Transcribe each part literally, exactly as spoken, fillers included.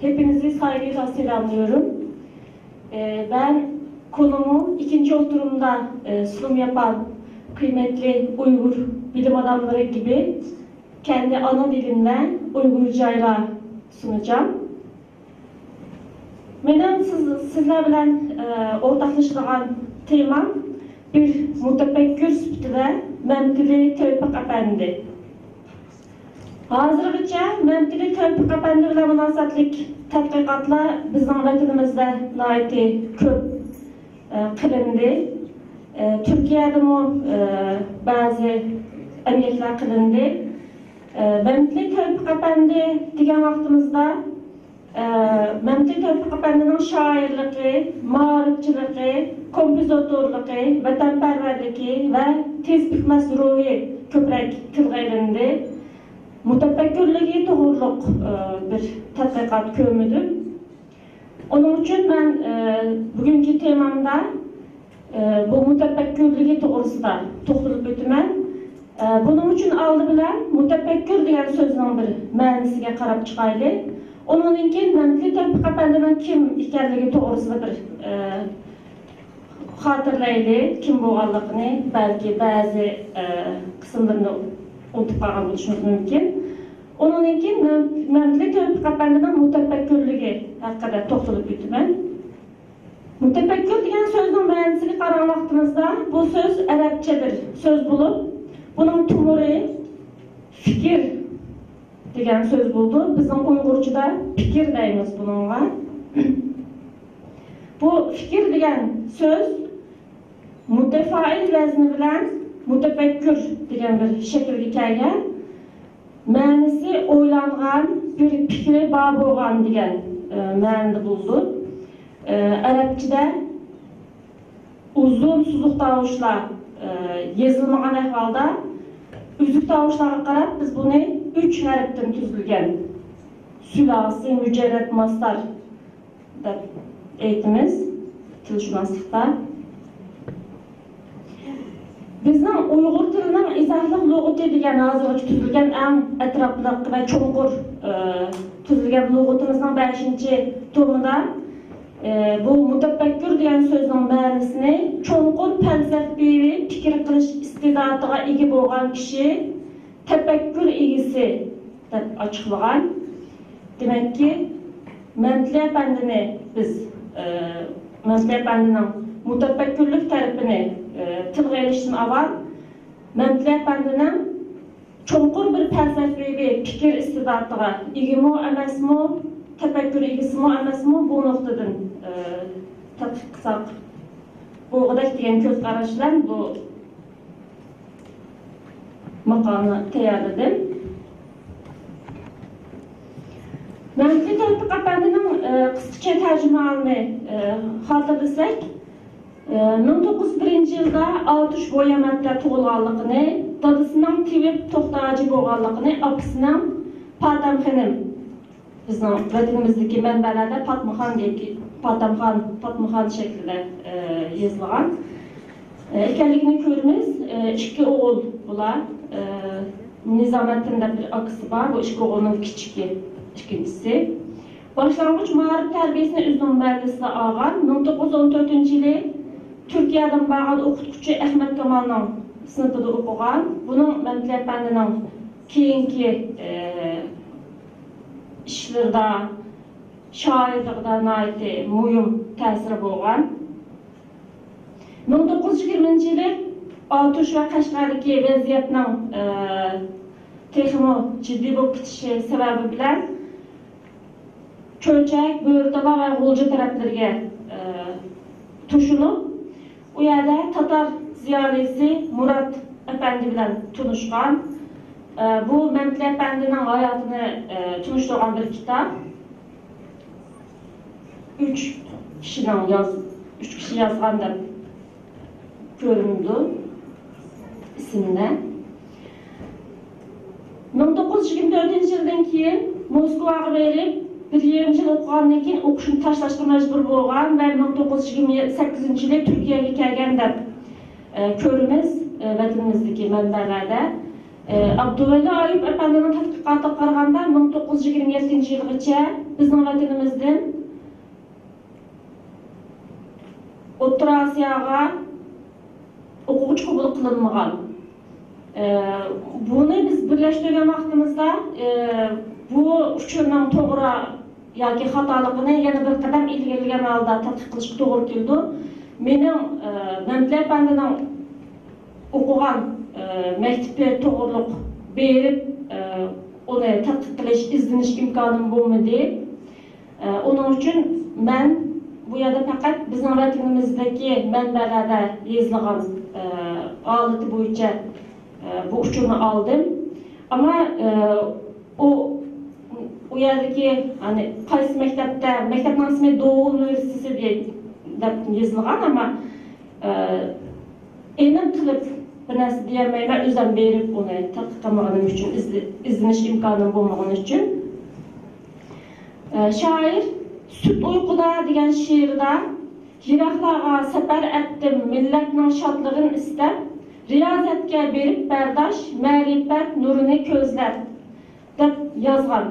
Hepinizi saygıyla selamlıyorum. Ee, ben konumu ikinci oturumda e, sunum yapan kıymetli Uygur bilim adamları gibi kendi ana dilimle Uygurcayla sunacağım. مېنىڭ سىز، سىزلەر بىلەن، ئە، ئورتاقلىشىدىغان تېمام بىر مۇتەپەككۇر سۈپىتىدە مەمتىلى تەۋپىق ئەپەندى. ھازىرغىچە مەمتىلى تەۋپىق ئەپەندى بىلەن مۇناسىۋەتلىك تەتقىقاتلار بىزنىڭ ۋەتىنىمىزدە ناھايىتى كۆپ، ئە، قىلىندى. ئە، تۈركىيەدىمۇ، ئە، بەزى ئەمگەكلەر قىلىندى. ئە، مەمتىلى تەۋپىق ئەپەندى دېگەن ۋاقتىمىزدا، ئە، مەمتىلى تەۋپىق ئەپەندىنىڭ شائىرلىقى، مائارىپچىلىقى، كومپوزىتورلۇقى، ۋەتەنپەرۋەرلىكى ۋە تېز پۈكمەس روھى كۆپرەك تىلغا ئېلىندى. مۇتەپەككۇرلۇقى توغرۇلۇق، ئە، بىر تەتقىقات كۆرمىدىم. ئۇنىڭ ئۈچۈن مەن، ئە، بۈگۈنكى تېمامدا ئە، بۇ مۇتەپەككۇرلۇقى توغرىسىدا توختىلىپ ئۆتىمەن. ئە، بۇنىڭ ئۈچۈن ئالدى بىلەن مۇتەپەككۇر دېگەن سۆزنىڭ بىر مەنىسىگە قاراپ چىقايلى. ئۇنىڭدىن كېيىن مەمتىلى تەۋپىق ئەپەندىنىڭ كىم ئىكەنلىكى توغرىسىدا بىر، ئە، خاتىرىلەيلى، كىم بولغانلىقىنى، بەلكى بەزى، ئە، قىسىملىرىنى ئۇنتۇپ قالغان بولۇشىمىز مۇمكىن. ئۇنىڭدىن كېيىن مەم-، مەمتىلى تەۋپىق ئەپەندىنىڭ مۇتەپەككۇرلۇقى ھەققىدە توختىلىپ ئۆتىمەن. مۇتەپەككۇر دېگەن سۆزنىڭ مەنىسىگە قارىغان ۋاقتىمىزدا، بۇ سۆز ئەرەبچە بىر سۆز بولۇپ، بۇنىڭ تومۇرى فىكىر دېگەن سۆز بولىدۇ. بىزنىڭ ئۇيغۇرچىدا پىكىر دەيمىز بۇنىڭغا. بۇ پىكىر دېگەن سۆز مۇتەفائىل ۋەزنى بىلەن مۇتەپەككۇر دېگەن بىر شەكىلگە كەلگەن. مەنىسى ئويلانغان، بىر پىكرى بار بولغان دېگەن، ئە، مەنىدە بولىدۇ. ئە، ئەرەبچىدە ئۇزۇن سوزۇق تاۋۇشلار، ئە، يېزىلمىغان ئەھۋالدا ئۈزۈك تاۋۇشلارغا قاراپ بىز بۇنى ئۈچ ھەرپتىن تۈزۈلگەن، سۇلاسىي، مۇجەررەت، ماسدار دەپ ئېيتىمىز تىلشۇناسلىقتا. بىزنىڭ ئۇيغۇر تىلىنىڭ ئىزاھلىق لۇغىتى دېگەن ھازىرغىچە تۈزۈلگەن ئەڭ ئەتراپلىق ۋە چوڭقۇر، ئى، تۈزۈلگەن لۇغىتىمىزنىڭ بەشىنچى تومىدا، ئى، بۇ مۇتەپەككۇر دېگەن سۆزنىڭ مەنىسىنى چوڭقۇر پەلسەپىۋى پىكىر قىلىش ئىستېداتىغا ئىگە بولغان كىشى، تەپەككۇر ئىگىسى دەپ ئاچىقلىغان. دېمەككى، مەمتىلى ئەپەندىنى بىز، ئى، مەمتىلى ئەپەندىنىڭ مۇتەپەككۇرلۇق تەرىپىنى، ئى، تىلغا ئېلىشتىن ئاۋۋال، مەمتىلى ئەپەندىنىڭ چوڭقۇر بىر پەلسەپىۋى پىكىر ئىستېداتىغا ئىگىمۇ ئەمەسمۇ، تەپەككۇر ئىگىسىمۇ ئەمەسمۇ، بۇ نۇقتىدىن، ئى، تەتقىق قىلساق بولغۇدەك دېگەن كۆز قاراش بىلەن بۇ ماقالىنى تەييارلىدىم. مەمتىلى تەۋپىق ئەپەندىنىڭ، ئى، قىسقىچە تەرجىمىھالىنى، ئى، خاتىرىلىسەك، ئى، مىڭ توققۇز يۈز بىرىنچى يىلدا ئاتۇش بويامەتتە تۇغۇلغانلىقىنى، دادىسىنىڭ تېۋىپ توختى ھاجى بولغانلىقىنى، ئاپىسىنىڭ پاتەم خېنىم، بىزنىڭ ۋەتىنىمىزدىكى مەنبەلەردە پاتمىخان دېيىلگەن، پاتەمخان، پاتمىخان شەكلىدە، ئە، يېزىلغان، ئە، ئىكەنلىكىنى كۆرىمىز. ئە، ئىككى ئوغۇل بۇلار. ئە، نىزامەتتىن دەپ بىر ئاكىسى بار. بۇ ئىككى ئوغۇلنىڭ كىچىكى، ئىككىنچىسى. باشلانغۇچ مائارىپ تەربىيەسىنى ئۆزىنىڭ مەھەللىسىدە ئالغان. مىڭ توققۇز يۈز ئون تۆتىنچى يىلى تۈركىيەدىن بارغان ئوقۇتقۇچى ئەخمەت كامالنىڭ سىنىپىدا ئوقۇغان. بۇنىڭ مەمتىلى ئەپەندىنىڭ كېيىنكى، ئى، ئىشلىرىدا، شائىرلىقىدا ناھايىتى مۇھىم تەسىرى بولغان. مىڭ توققۇز يۈز يىگىرمىنچى يىلى ئاتۇش ۋە قەشقەردىكى ۋەزىيەتنىڭ، ئى، تېخىمۇ جىددىي بولۇپ كېتىشى سەۋەبى بىلەن، چۆچەك، بۆرىتالا ۋە غۇلجا تەرەپلىرىگە، ئى، توشۇنۇپ، ئۇ يەردە تاتار زىيالىيسى مۇرات ئەپەندى بىلەن تونۇشقان. ئە، بۇ مەمتىلى ئەپەندىنىڭ ھاياتىنى، ئە، تونۇشتۇرغان بىر كىتاب. ئۈچ كىشىنىڭ ياز-، ئۈچ كىشى يازغان دەپ كۆرۈنىدۇ ئىسىمدە. مىڭ توققۇز يۈز يىگىرمە تۆتىنچى يىلدىن كېيىن موسكۋاغا بېرىپ، بىر يېرىم يىل ئوقۇغاندىن كېيىن ئوقۇشنى تاشلاشقا مەجبۇر بولغان ۋە مىڭ توققۇز يۈز يىگىرمە سەككىزىنچى يىلى تۈركىيەگە كەلگەن دەپ، ئە، كۆرىمىز، ئە، ۋەتىنىمىزدىكى مەنبەلەردە. ئە، ئابدۇۋەلى ئايۇپ ئەپەندىنىڭ تەتقىقاتىغا قارىغاندا، مىڭ توققۇز يۈز يىگىرمە يەتتىنچى يىلغىچە بىزنىڭ ۋەتىنىمىزدىن ئوتتۇرا ئاسىياغا ئوقۇغۇچى قوبۇل قىلىنمىغان. ئە، بۇنى بىز بىرلەشتۈرگەن ۋاقتىمىزدا، ئە، بۇ ئۇچۇرنىڭ توغرا ياكى خاتالىقىنى يەنە بىر قەدەم ئىلگىرىلىگەن ھالدا تەتقىق قىلىشقا توغرا كېلىدۇ. مېنىڭ، ئە، مەمتىلى ئەپەندىنىڭ ئوقۇغان، ئە، مەكتىپى توغرۇلۇق بېرىپ، ئە، ئۇنى تەتقىق قىلىش، ئىزدىنىش ئىمكانىم بولمىدى. ئە، ئۇنىڭ ئۈچۈن مەن بۇ يەردە پەقەت بىزنىڭ ۋەتىنىمىزدىكى مەنبەلەردە يېزىلغان، ئە، ھالىتى بويىچە، ئە، بۇ ئۇچۇرنى ئالدىم. ئەمما، ئە، ئۇ، ئۇ يەردىكى، يەنى قايسى مەكتەپتە، مەكتەپنىڭ ئىسمى دوۋا ئۇنىۋېرسىتېتى دەپ يېزىلغان، ئەمما، ئە، ئېنىق قىلىپ بىر نەرسە دېيەلمەيمەن، ئۆزۈم بېرىپ ئۇنى تەتقىق قىلمىغىنىم ئۈچۈن، ئىزدە-، ئىزدىنىش ئىمكانىم بولمىغىنى ئۈچۈن. ئە، شائىر سۈت ئۇيقۇدا دېگەن شېئىرىدا، يىراقلارغا سەپەر ئەتتىم مىللەتنىڭ شادلىقىنى ئىستەپ، رىيازەتكە بېرىپ بەرداش، مەرىپەت نۇرىنى كۆزلەپ، دەپ يازغان.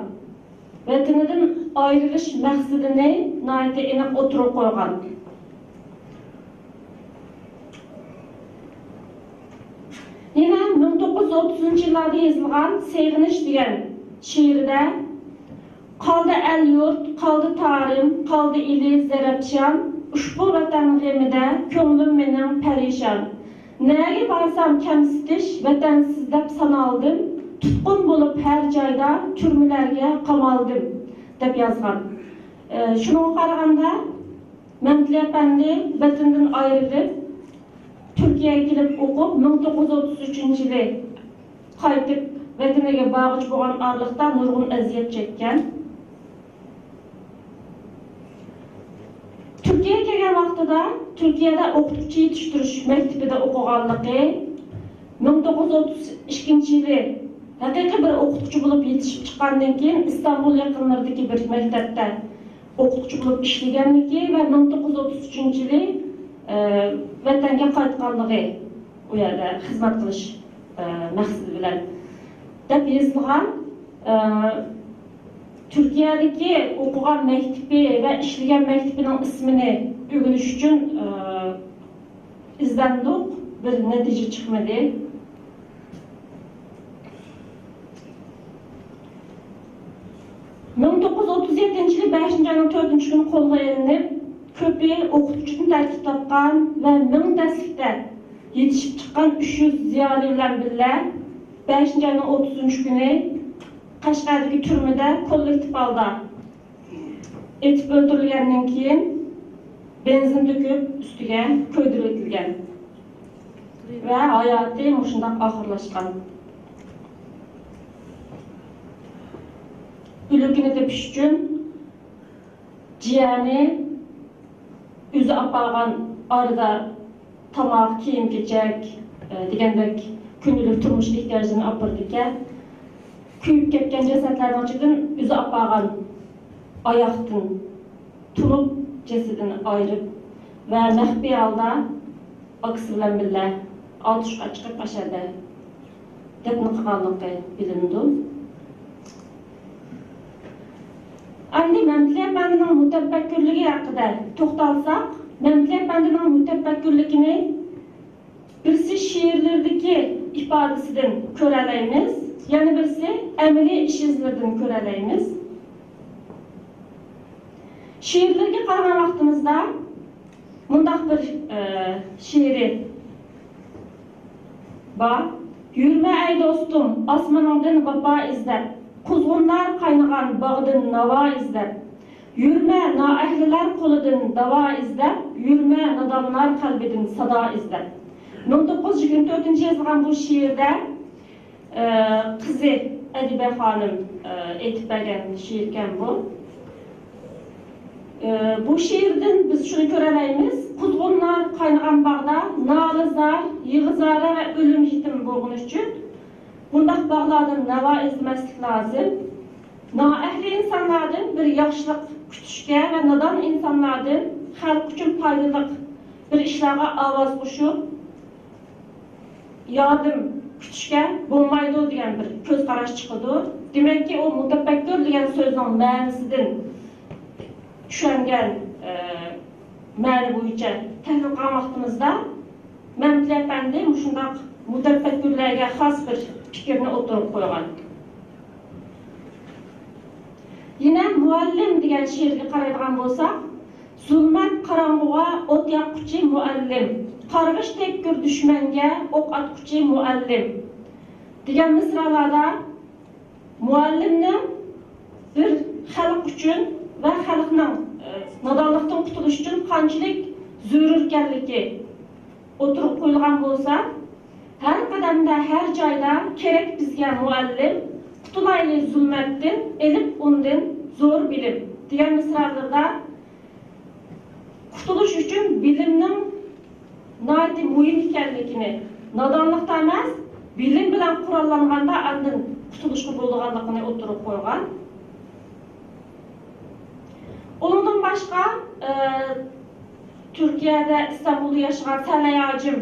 ۋەتىنىدىن ئايرىلىش مەقسىتىنى ناھايىتى ئېنىق ئوتتۇرىغا قويغان. يەنە مىڭ توققۇز يۈز ئوتتۇزىنچى يىللاردا يېزىلغان سېغىنىش دېگەن شېئىرىدە، قالدى ئەل-يۇرت، قالدى تارىم، قالدى ئىلى زەرەپشان، ئۇشبۇ ۋەتەن غېمىدە كۆڭلۈم مېنىڭ پەرىشان. نەگە بارسام كەمسىتىش، ۋەتەنسىز دەپ سانالدىم، تۇتقۇن بولۇپ ھەر جايدا تۈرمىلەرگە قامالدىم، دەپ يازغان. ئە، شۇنىڭغا قارىغاندا، مەمتىلى ئەپەندى ۋەتىنىدىن ئايرىلىپ، تۈركىيەگە كېلىپ ئوقۇپ، مىڭ توققۇز يۈز ئوتتۇز ئۈچىنچى يىلى قايتىپ، ۋەتىنىگە بارغۇچە بولغان ئارىلىقتا نۇرغۇن ئەزىيەت چەككەن. تۈركىيەگە كەلگەن ۋاقتىدا تۈركىيەدە ئوقۇتقۇچى يېتىشتۈرۈش مەكتىپىدە ئوقۇغانلىقى، مىڭ توققۇز يۈز ئوتتۇز ئىككىنچى يىلى ھەقىقىي بىر ئوقۇتقۇچى بولۇپ يېتىشىپ چىققاندىن كېيىن، ئىستانبۇل يېقىنلىرىدىكى بىر مەكتەپتە ئوقۇتقۇچى بولۇپ ئىشلىگەنلىكى ۋە مىڭ توققۇز يۈز ئوتتۇز ئۈچىنچى يىلى، ئە، ۋەتەنگە قايتقانلىقى، ئۇ يەردە خىزمەت قىلىش، ئە، مەقسىتى بىلەن دەپ يېزىلغان. ئە، تۈركىيەدىكى ئوقۇغان مەكتىپى ۋە ئىشلىگەن مەكتىپىنىڭ ئىسمىنى ئۆگىنىش ئۈچۈن، ئە، ئىزدەندۇق، بىر نەتىجە چىقمىدى. مىڭ توققۇز يۈز ئوتتۇز يەتتىنچى يىلى بەشىنچى ئاينىڭ تۆتىنچى كۈنى قولغا ئېلىنىپ، كۆپى ئوقۇتقۇچىدىن تەركىب تاپقان ۋە مىڭ دەسلىكتە يېتىشىپ چىققان ئۈچ يۈز زىيالىي بىلەن بىللە، بەشىنچى ئاينىڭ ئوتتۇزىنچى كۈنى قەشقەردىكى تۈرمىدە كوللېكتىپ ھالدا ئېتىپ ئۆلتۈرۈلگەندىن كېيىن، بېنزىن تۆكۈپ ئۈستىگە كۆيدۈرۈۋېتىلگەن ۋە ھاياتى مۇشۇنداق ئاخىرلاشقان. ئۆلۈكىنى تېپىش ئۈچۈن جىيەنى ئۆزى ئاپارغان ئارىدا تاماق، كىيىم-كېچەك، ئە، دېگەندەك كۈندىلىك تۇرمۇش ئېھتىياجلىرىنى ئاپىرىدىكەن. كۆيۈپ كەتكەن جەسەتلەرنىڭ ئىچىدىن ئۆزى ئاپارغان ئاياقتىن تۇلۇپ، جەسىتىنى ئايرىپ ۋە مەخپىي ھالدا ئاكىسى بىلەن بىللە ئاتۇشقا چىقىپ، ئاشەدە دەپنە قىلغانلىقى بىلىنىدۇ. ئەمدى مەمتىلى ئەپەندىنىڭ مۇتەپەككۇرلۇقى ھەققىدە توختالساق، مەمتىلى ئەپەندىنىڭ مۇتەپەككۇرلۇقىنى بىرسى شېئىرلىرىدىكى ئىپادىسىدىن كۆرەلەيمىز، يەنە بىرسى ئەمەلىي ئىش ئىزلىرىدىن كۆرەلەيمىز. شېئىرلىرىگە قارىغان ۋاقتىمىزدا مۇنداق بىر، ئە، شېئىرى بار. يۈرمە ئەي دوستۇم، ئاسمىنىڭدىن ۋاپا ئىزدەپ، قۇزغۇنلار قاينىغان باغدىن ناۋا ئىزدەپ. يۈرمە نائەھلىلەر قولىدىن داۋا ئىزدەپ، يۈرمە نادانلار قەلبىدىن سادا ئىزدەپ. مىڭ توققۇز يۈز يىگىرمە تۆتىنچى يىلى يېزىلغان بۇ شېئىردە، ئە، قىزى ئەدىبە خانىم، ئە، ئېيتىپ بەرگەن شېئىركەن بۇ. ئە، بۇ شېئىردىن بىز شۇنى كۆرەلەيمىز، قۇزغۇنلار قاينىغان باغدا نالە-زار، يىغا-زارە ۋە ئۆلۈم-يېتىم بولغىنى ئۈچۈن، بۇنداق باغلاردىن ناۋا ئىزدىمەسلىك لازىم. نائەھلى ئىنسانلاردىن بىر ياخشىلىق كۈتۈشكە ۋە نادان ئىنسانلاردىن خەلق ئۈچۈن پايدىلىق بىر ئىشلارغا ئاۋاز قوشۇپ، ياردەم كۈتۈشكە بولمايدۇ دېگەن بىر كۆز قاراش چىقىدۇ. دېمەككى، ئۇ مۇتەپەككۇر دېگەن سۆزنىڭ مەنىسىدىن چۈشەنگەن، ئە، مەنە بويىچە تەھلىل قىلغان ۋاقتىمىزدا، مەمتىلى ئەپەندى مۇشۇنداق مۇتەپەككۇرلارغا خاس بىر پىكىرنى ئوتتۇرىغا قويغان. يەنە مۇئەللىم دېگەن شېئىرگە قارايدىغان بولساق، زۇلمەت قاراڭغۇغا ئوت ياققۇچى مۇئەللىم، قارغىش تەپكۈر دۈشمەنگە ئوق ئاتقۇچى مۇئەللىم دېگەن مىسرالاردا مۇئەللىمنىڭ بىر خەلق ئۈچۈن ۋە خەلقنىڭ، ئە، نادانلىقتىن قۇتۇلۇش ئۈچۈن قانچىلىك زۆرۈر ئىكەنلىكى ئوتتۇرىغا قويۇلغان بولسا، ھەر قەدەمدە، ھەر جايدا كېرەك بىزگە مۇئەللىم، قۇتۇلايلى زۇلمەتتىن، ئېلىپ ئۇندىن زور بىلىم دېگەن مىسرالىرىدا قۇتۇلۇش ئۈچۈن بىلىمنىڭ ناھايىتى مۇھىم ئىكەنلىكىنى، نادانلىقتا ئەمەس، بىلىم بىلەن قوراللانغاندا ئاندىن قۇتۇلۇشقا بولىدىغانلىقىنى ئوتتۇرىغا قويغان. ئۇنىڭدىن باشقا، ئە، تۈركىيەدە، ئىستانبۇلدا ياشىغان سەلەي ھاجىم،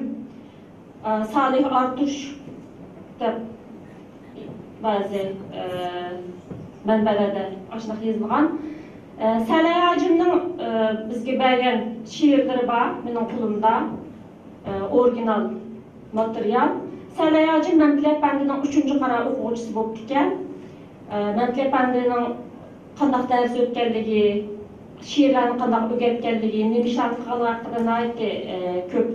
ئە، سالىھ ئارتۇش دەپ بەزى، ئە، مەنبەلەردە ئاشۇنداق يېزىلغان. ئە، سەلەي ھاجىمنىڭ، ئە، بىزگە بەرگەن شېئىرلىرى بار مېنىڭ قولۇمدا. ئە، ئورىگىنال ماتېرىيال. سەلەي ھاجىم مەمتىلى ئەپەندىنىڭ ئۈچىنچى قارا ئوقۇغۇچىسى بوپتىكەن. ئە، مەمتىلى ئەپەندىنىڭ قانداق دەرس ئۆتكەنلىكى، شېئىرلارنى قانداق ئۆگەتكەنلىكى، نېمە ئىشلارنى قىلغانلىقى ھەققىدە ناھايىتى، ئە، كۆپ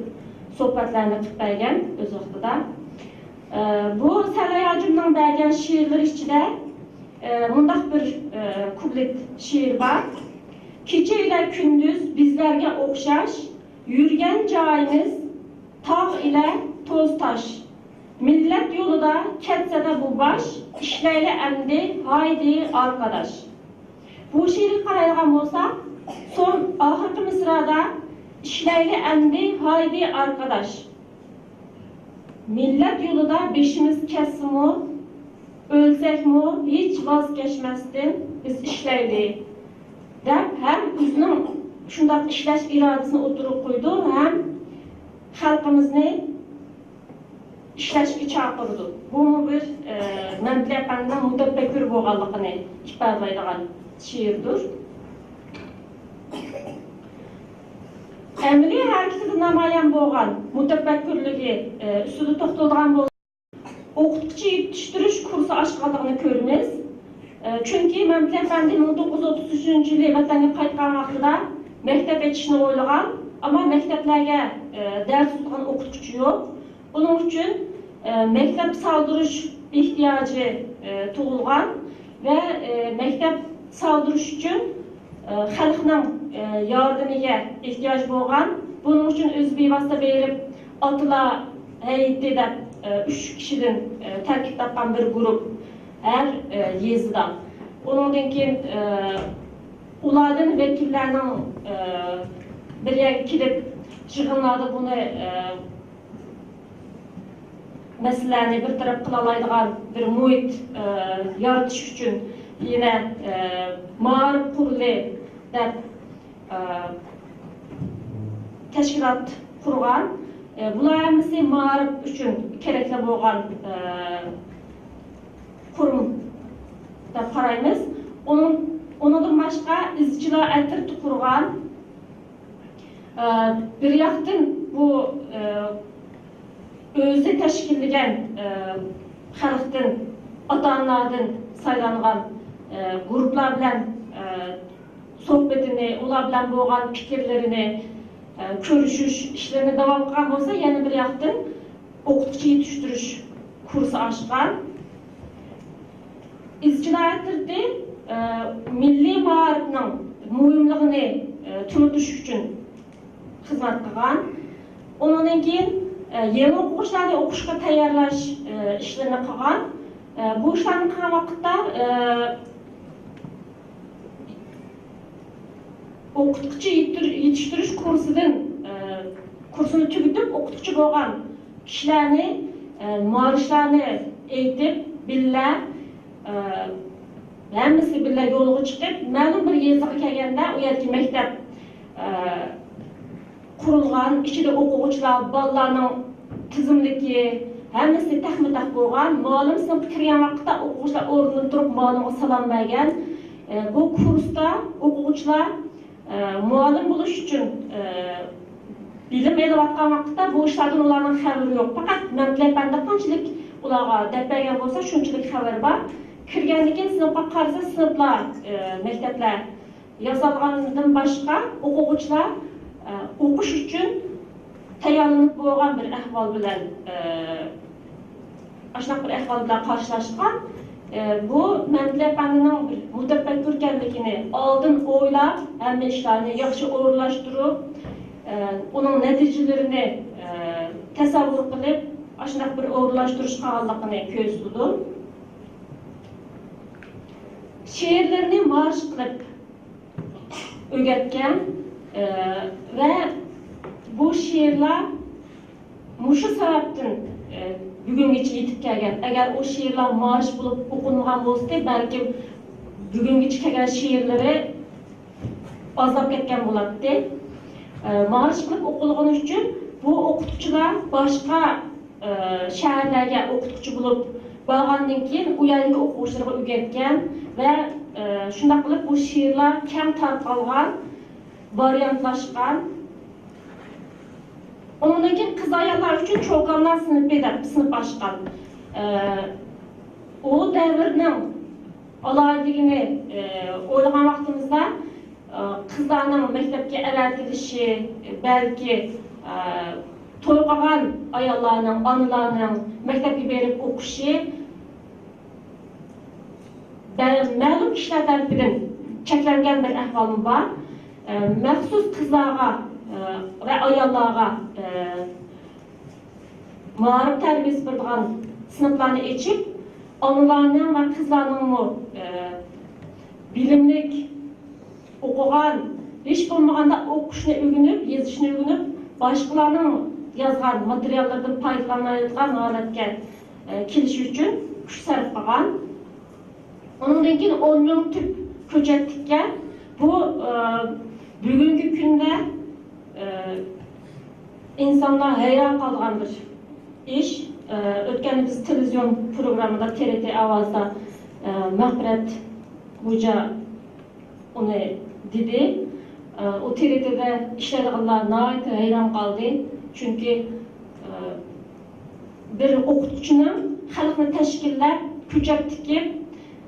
سۆھبەتلەرنى قىلىپ بەرگەن ئۆز ۋاقتىدا. ئە، بۇ سەلەي ھاجىمنىڭ بەرگەن شېئىرلىرى ئىچىدە، ئە، مۇنداق بىر، ئە، كۇپلېت شېئىر بار. كېچە ئىلە كۈندۈز بىزلەرگە ئوخشاش، يۈرگەن جايىمىز تاغ ئىلە توز تاش. مىللەت يولىدا كەتسىدە بۇ باش، ئىشلەيلى ئەمدى ھايدى ئارقىداش. بۇ شېئىرگە قارايدىغان بولساق، سون ئاخىرقى مىسرادا ئىشلەيلى ئەمدى ھايدى ئارقىداش. مىللەت يولىدا بېشىمىز كەتسىمۇ، ئۆلسەكمۇ ھېچ ۋاز كەچمەستىن بىز ئىشلەيلى، دەپ ھەم ئۆزىنىڭ شۇنداق ئىشلەش ئىرادىسىنى ئوتتۇرىغا قويىدۇ، ھەم خەلقىمىزنى ئىشلەشكە چاقىرىدۇ. بۇمۇ بىر، ئە، مەمتىلى ئەپەندىنىڭ مۇتەپەككۇر بولغانلىقىنى ئىپادىلەيدىغان شېئىردۇر. ئەمەلىي ھەرىكىتىدە نامايان بولغان مۇتەپەككۇرلۇقى، ئە، ئۈستىدە توختىلىدىغان بولساق، ئوقۇتقۇچى يېتىشتۈرۈش كۇرسى ئاچقانلىقىنى كۆرىمىز. ئە، چۈنكى مەمتىلى ئەپەندى مىڭ توققۇز يۈز ئوتتۇز ئۈچىنچى يىلى ۋەتەنگە قايتقان ۋاقتىدا مەكتەپ ئېچىشنى ئويلىغان، ئەمما مەكتەپلەرگە، ئە، دەرس تۇتىدىغان ئوقۇتقۇچى يوق. ئۇنىڭ ئۈچۈن، ئە، مەكتەپ سالدۇرۇش ئېھتىياجى، ئە، تۇغۇلغان ۋە، ئە، مەكتەپ سالدۇرۇش ئۈچۈن، ئە، خەلقنىڭ، ئە، ياردىمىگە ئېھتىياج بولغان. بۇنىڭ ئۈچۈن ئۆزى بىۋاسىتە بېرىپ، ئاتىلار ھەيئىتى دەپ، ئە، ئۈچ كىشىدىن، ئە، تەركىب تاپقان بىر گۇرۇپ ھەر، ئە، يېزىدا. ئۇنىڭدىن كېيىن، ئە، ئۇلاردىن ۋەكىللەرنىڭ، ئە، بىر يەرگە كېلىپ، يىغىنلاردا بۇنى، ئە، مەسىلىلەرنى بىر تەرەپ قىلالايدىغان بىر مۇھىت، ئە، يارىتىش ئۈچۈن يەنە، ئە، مائارىپ قۇرۇلى دەپ، ئە، تەشكىلات قۇرغان. ئە، بۇلار ھەممىسى مائارىپ ئۈچۈن كېرەكلىك بولغان، ئە، قۇرۇم دەپ قارايمىز. ئۇنىڭ، ئۇنىڭدىن باشقا ئىزچىلار ئەترىتى قۇرغان. ئە، بىر ياقتىن بۇ، ئە، ئۆزى تەشكىللىگەن، ئە، خەلقتىن، ئاتا-ئانىلاردىن سايلانغان، ئە، گۇرۇپلار بىلەن، ئە، سۆھبىتىنى، ئۇلار بىلەن بولغان پىكىرلىرىنى، ئە، كۆرۈشۈش ئىشلىرىنى داۋام قىلغان بولسا، يەنە بىر ياقتىن ئوقۇتقۇچى يېتىشتۈرۈش كۇرسى ئاچقان. ئىزچىلار ئەترىتى، ئە، مىللىي مائارىپنىڭ مۇھىملىقىنى، ئە، تونۇتۇش ئۈچۈن خىزمەت قىلغان. ئۇنىڭدىن كېيىن، ئە، يېڭى ئوقۇغۇچىلارنى ئوقۇشقا تەييارلاش، ئە، ئىشلىرىنى قىلغان. ئە، بۇ ئىشلارنى قىلغان ۋاقىتتا، ئە، ئوقۇتقۇچى يېتىر-، يېتىشتۈرۈش كۇرسىدىن، ئە، كۇرسىنى تۈگىتىپ ئوقۇتقۇچى بولغان كىشىلەرنى، ئە، مارشلارنى ئېيتىپ، بىللە، ئە، ھەممىسى بىللە يولغا چىقىپ، مەلۇم بىر يېزىغا كەلگەندە، ئۇ يەردىكى مەكتەپ، ئە، قۇرۇلغان، ئىچىدە ئوقۇغۇچىلار، بالىلارنىڭ تىزىملىكى، ھەممىسى تەخمە تەخ بولغان. مۇئەللىم سىنىپقا كىرگەن ۋاقىتتا ئوقۇغۇچىلار ئورنىدىن تۇرۇپ مۇئەللىمگە سالام بەرگەن. ئە، بۇ كۇرستا ئوقۇغۇچىلار، ئە، مۇئەللىم بولۇش ئۈچۈن، ئە، بىلىم ئېلىۋاتقان ۋاقىتتا بۇ ئىشلاردىن ئۇلارنىڭ خەۋىرى يوق. پەقەت مەمتىلى ئەپەندى قانچىلىك ئۇلارغا دەپ بەرگەن بولسا، شۇنچىلىك خەۋىرى بار. كىرگەندىن كېيىن سىنىپقا قارىسا، سىنىپلار، ئە، مەكتەپلەر ياسالغاندىن باشقا ئوقۇغۇچىلار، ئە، ئوقۇش ئۈچۈن تەييارلىنىپ بولغان بىر ئەھۋال بىلەن، ئە، ئاشۇنداق بىر ئەھۋال بىلەن قارشىلاشقان. ئە، بۇ مەمتىلى ئەپەندىنىڭ بىر مۇتەپەككۇركەنلىكىنى، ئالدىن ئويلاپ، ھەممە ئىشلارنى ياخشى ئورۇنلاشتۇرۇپ، ئە، ئۇنىڭ نەتىجىلىرىنى، ئە، تەسەۋۋۇر قىلىپ، ئاشۇنداق بىر ئورۇنلاشتۇرۇش قىلغانلىقىنى كۆرسىتىدۇ. شېئىرلىرىنى مارش قىلىپ ئۆگەتكەن، ئە، ۋە بۇ شېئىرلار مۇشۇ سەۋەبتىن، ئە، بۈگۈنگىچە يېتىپ كەلگەن. ئەگەر ئۇ شېئىرلار مارش بولۇپ ئوقۇلمىغان بولسىدى، بەلكىم بۈگۈنگىچە كەلگەن شېئىرلىرى ئازلاپ كەتكەن بولاتتى. ئە، مارش قىلىپ ئوقۇلغىنى ئۈچۈن بۇ ئوقۇتقۇچىلار باشقا ئى، شەھەرلەرگە ئوقۇتقۇچى بولۇپ بارغاندىن كېيىن، ئۇ يەردىكى ئوقۇغۇچىلارغا ئۆگەتكەن ۋە، ئى، شۇنداق قىلىپ بۇ شېئىرلار كەڭ تارقالغان، ۋارىيانتلاشقان. ئۇنىڭدىن كېيىن قىز-ئاياللار ئۈچۈن چوكانلار سىنىپى دەپ سىنىپ ئاچقان. ئى، ئۇ دەۋرنىڭ ئالاھىدىلىكىنى، ئى، ئويلىغان ۋاقتىمىزدا، ئى، قىزلارنىڭ مەكتەپكە ئەۋەتىلىشى، بەلكى، ئى، توي قىلغان ئاياللارنىڭ، ئانىلارنىڭ مەكتەپكە بېرىپ ئوقۇشى، بە-، مەلۇم كىشىلەر تەرىپىدىن چەكلەنگەن بىر ئەھۋالمۇ بار. ئى، مەخسۇس قىزلارغا، ئى، ۋە ئاياللارغا، ئى، مائارىپ تەربىيەسى بېرىدىغان سىنىپلارنى ئېچىپ، ئانىلارنىڭ ۋە قىزلارنىڭمۇ، ئى، بىلىملىك، ئوقۇغان، ھېچ بولمىغاندا ئوقۇشنى ئۆگىنىپ، يېزىشنى ئۆگىنىپ، باشقىلارنىڭ يازغان ماتېرىياللىرىدىن پايدىلىنالايدىغان ھالەتكە، ئى، كېلىش ئۈچۈن كۈچ سەرپ قىلغان. ئۇنىڭدىن كېيىن ئون مىڭ تۈپ كۆچەت تىككەن. بۇ، ئى، بۈگۈنكى كۈندە، ئى، ئىنسانلار ھەيران قالىدىغان بىر ئىش. ئى، ئۆتكەندە بىز تېلېۋىزىيون پروگراممىدا، تې رې تې ئاۋازدا، ئى، مەغپىرەت خوجا ئۇنى دېدى. ئى، ئۇ تې رې تېدە ئىشلەيدىغانلار ناھايىتى ھەيران قالدى. چۈنكى، ئى، بىر ئوقۇتقۇچىنىڭ خەلقنى تەشكىللەپ، كۆچەت تىكىپ،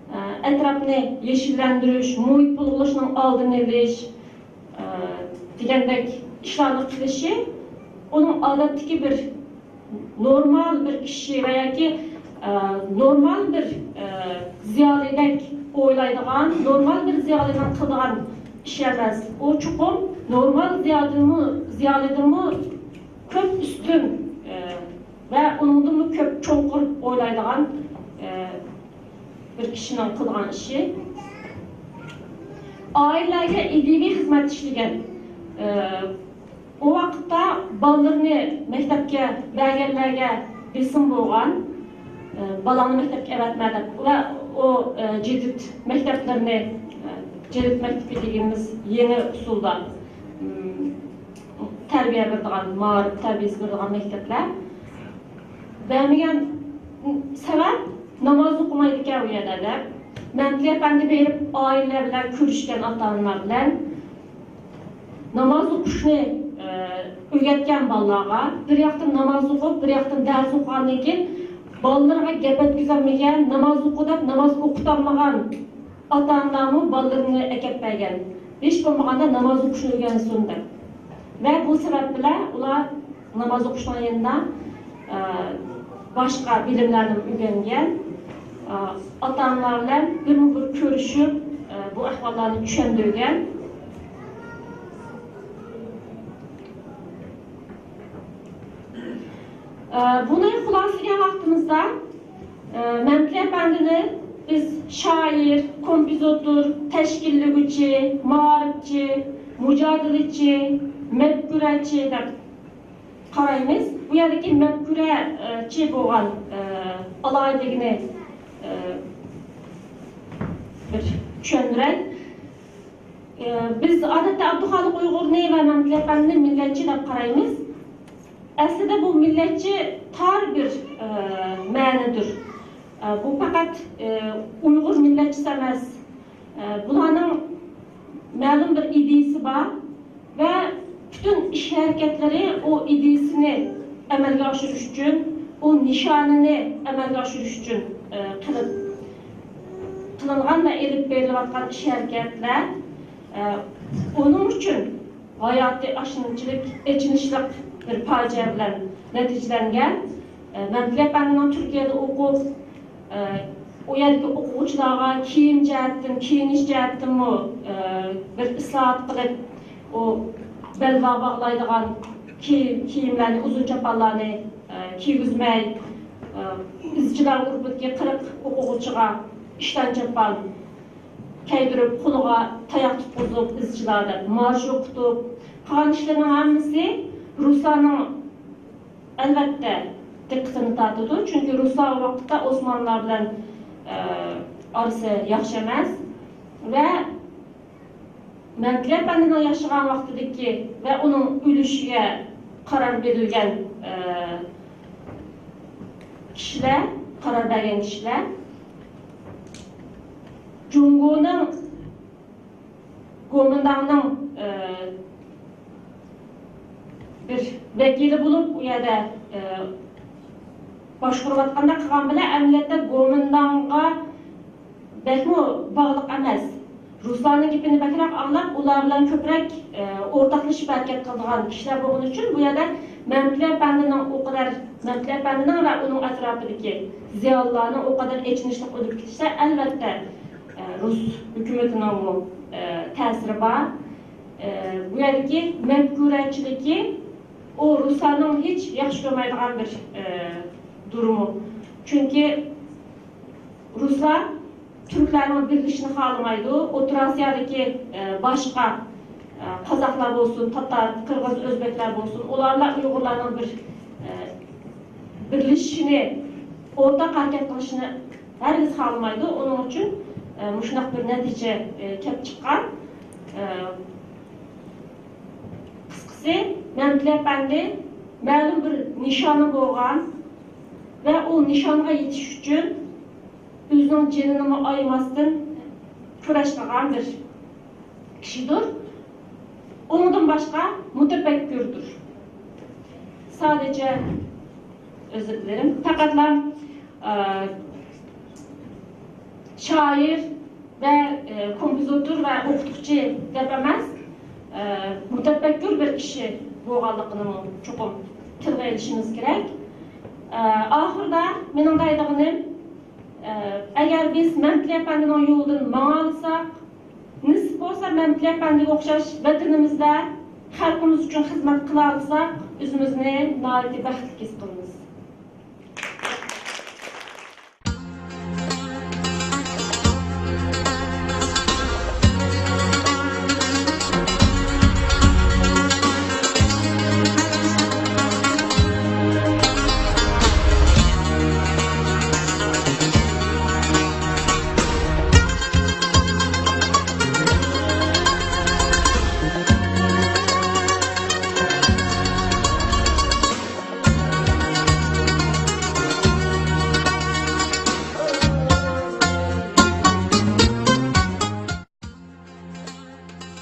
ئى، ئەتراپنى يېشىللەندۈرۈش، مۇھىت بۇلغىنىشنىڭ ئالدىنى ئېلىش، ئى، دېگەندەك ئىشلارنى قىلىشى ئۇنىڭ ئادەتتىكى بىر نورمال بىر كىشى ۋە ياكى، ئى، نورمال بىر، ئى، زىيالىيدەك ئويلايدىغان، نورمال بىر زىيالىينىڭ قىلىدىغان ئىشى ئەمەس. ئۇ چوقۇم نورمال زىيالىيدىنمۇ، زىيالىيدىنمۇ كۆپ ئۈستۈن، ئى، ۋە ئۇنىڭدىنمۇ كۆپ چوڭقۇر ئويلايدىغان، ئى، بىر كىشىنىڭ قىلغان ئىشى. ئائىلىلەرگە ئىدىيىۋى خىزمەت ئىشلىگەن. ئى، ئۇ ۋاقىتتا بالىلىرىنى مەكتەپكە بەرگەنلەرگە بېسىم بولغان. ئى، بالاڭنى مەكتەپكە ئەۋەتمە دەپ. ۋە ئۇ، ئى، جىدىت مەكتەپلىرىنى، ئى، جىدىت مەكتىپى دېگىنىمىز يېڭى ئۇسۇلدا، ئىم، تەربىيە بېرىدىغان، مائارىپ تەربىيەسى بېرىدىغان مەكتەپلەر بەرمىگەن سەۋەب، ناماز ئوقۇمايدىكەن ئۇ يەردە دەپ. مەمتىلى ئەپەندى بېرىپ ئائىلىلەر بىلەن كۆرۈشكەن، ئاتا-ئانىلار بىلەن ناماز ئوقۇشنى، ئە، ئۆگەتكەن بالىلارغا. بىر ياقتىن ناماز ئوقۇپ، بىر ياقتىن دەرس ئوقۇغاندىن كېيىن بالىلىرىغا گەپ يەتكۈزەلمىگەن، ناماز ئوقۇ دەپ ناماز ئوقۇتالمىغان ئاتا-ئانىلارمۇ بالىلىرىنى ئەكەپ بەرگەن. ھېچ بولمىغاندا ناماز ئوقۇشنى ئۆگەنسۇن دەپ. ۋە بۇ سەۋەب بىلەن ئۇلار ناماز ئوقۇشنىڭ يېنىدا، ئە، باشقا بىلىملەرنى ئۆگەنگەن، ئە، ئاتا-ئانىلار بىلەن بىرمۇ بىر كۆرۈشۈپ، ئە، بۇ ئەھۋاللارنى چۈشەندۈرگەن. ئە، بۇنى خۇلاسىلىگەن ۋاقتىمىزدا، ئە، مەمتىلى ئەپەندىنى بىز شائىر، كومپوزىتور، تەشكىللىگۈچى، مائارىپچى، مۇجادىلىچى، مەپكۇرەچى دەپ قارايمىز. بۇ يەردىكى مەپكۇرەچى بولغان، ئە، ئالاھىدىلىكىنى، ئە، بىر چۈشەندۈرەي. ئە، بىز ئادەتتە ئابدۇخالىق ئۇيغۇرنى ۋە مەمتىلى ئەپەندىنى مىللەتچى دەپ قارايمىز. ئەسلىدە بۇ مىللەتچى تار بىر ئە، مەنىدۇر. ئە، بۇ پەقەت، ئە، ئۇيغۇر مىللەتچىسى ئەمەس. ئە، بۇلارنىڭ مەلۇم بىر ئىدىيىسى بار ۋە پۈتۈن ئىش ھەرىكەتلىرى ئۇ ئىدىيىسىنى ئەمەلگە ئاشۇرۇش ئۈچۈن، ئۇ نىشانىنى ئەمەلگە ئاشۇرۇش ئۈچۈن، ئە، قىلىپ، قىلىنغان ۋە ئېلىپ بېرىلىۋاتقان ئىش ھەرىكەتلەر، ئە، ئۇنىڭ ئۈچۈن ھاياتى ئاشۇنچىلىك ئېچىنىشلىق بىر پاجىئە بىلەن نەتىجىلەنگەن. ئە، مەمتىلى ئەپەندىنىڭ تۈركىيەدە ئوقۇپ، ئە، ئۇ يەردىكى ئوقۇغۇچىلارغا كىيىم جەھەتتىن، كىيىنىش جەھەتتىنمۇ، ئە، بىر ئىسلاھات قىلىپ، ئۇ بەلگە باغلايدىغان كىي-، كىيىملەرنى، ئۇزۇن چاپانلارنى، ئە، كىيگۈزمەي، ئە، ئىزچىلار گۇرۇپپىدىكى قىرىق ئوقۇغۇچىغا ئىشتان چاپان كىيدۈرۈپ، قولىغا تاياق تۇتقۇزۇپ، ئىزچىلار دەپ مارش ئوقۇتۇپ، قىلغان ئىشلىرىنىڭ ھەممىسى رۇسلارنىڭ، ئەلۋەتتە، دىققىتىنى تارتىدۇ. چۈنكى رۇسلار ئۇ ۋاقىتتا ئوسمانلىلار بىلەن، ئە، ئارىسى ياخشى ئەمەس ۋە مەمتىلى ئەپەندىنىڭ ياشىغان ۋاقتىدىكى ۋە ئۇنىڭ ئۆلۈشىگە قارار بېرىلگەن، ئە، كىشىلەر، قارار بەرگەن كىشىلەر جۇڭگونىڭ، گومىنداڭنىڭ، ئە، بىر ۋەكىلى بولۇپ، ئۇ يەردە، ئە، باشقۇرۇۋاتقاندەك قىلغان بىلەن، ئەمەلىيەتتە گومىنداڭغا بەكمۇ باغلىق ئەمەس. رۇسلارنىڭ گېپىنى بەكرەك ئاڭلاپ، ئۇلار بىلەن كۆپرەك، ئە، ئورتاقلىشىپ ھەرىكەت قىلىدىغان كىشىلەر بولغىنى ئۈچۈن، بۇ يەردە مەمتىلى ئەپەندىنىڭ ئۇ قەدەر، مەمتىلى ئەپەندىنىڭ ۋە ئۇنىڭ ئەتراپىدىكى زىيالىيلارنىڭ ئۇ قەدەر ئېچىنىشلىق ئۆلۈپ كېتىشلەر، ئەلۋەتتە، ئە، رۇس ھۆكۈمىتىنىڭمۇ، ئە، تەسىرى بار. ئە، بۇ يەردىكى مەپكۇرەچىلىكى، ئۇ رۇسلارنىڭ ھېچ ياخشى كۆرمەيدىغان بىر، ئە، دۇرۇمى. چۈنكى رۇسلار تۈركلەرنىڭ بىرلىشىشىنى خالىمايدۇ. ئوتتۇرا ئاسىيادىكى، ئە، باشقا، ئە، قازاقلار بولسۇن، تاتار، قىرغىز، ئۆزبېكلەر بولسۇن، ئۇلار بىلەن ئۇيغۇرلارنىڭ بىر، ئە، بىرلىشىشىنى، ئورتاق ھەرىكەت قىلىشىنى ھەرگىز خالىمايدۇ. ئۇنىڭ ئۈچۈن، ئە، مۇشۇنداق بىر نەتىجە، ئە، كەپ چىققان. ئە، قىسقىسى، مەمتىلى ئەپەندى مەلۇم بىر نىشانى بولغان ۋە ئۇ نىشانغا يېتىش ئۈچۈن ئۆزىنىڭ جېنىنىمۇ ئايىماستىن كۈرەش قىلغان بىر كىشىدۇر. ئۇنىڭدىن باشقا مۇتەپەككۇردۇر. سادىچە، ئۆزۈر دىلەيمەن، پەقەتلا، ئە، شائىر ۋە، ئە، كومپوزىتور ۋە ئوقۇتقۇچى دەپ ئەمەس، ئە، مۇتەپەككۇر بىر كىشى بولغانلىقىنىمۇ چوقۇم تىلغا ئېلىشىمىز كېرەك. ئە، ئاخىرىدا مېنىڭ دەيدىغىنىم، ئە، ئەگەر بىز مەمتىلى ئەپەندىنىڭ يولىدىن ماڭالىساق، نېسىپ بولسا مەمتىلى ئەپەندىگە ئوخشاش ۋەتىنىمىزدە خەلقىمىز ئۈچۈن خىزمەت قىلالىساق، ئۆزىمىزنى ناھايىتى بەختلىك ھېس قىلىمىز.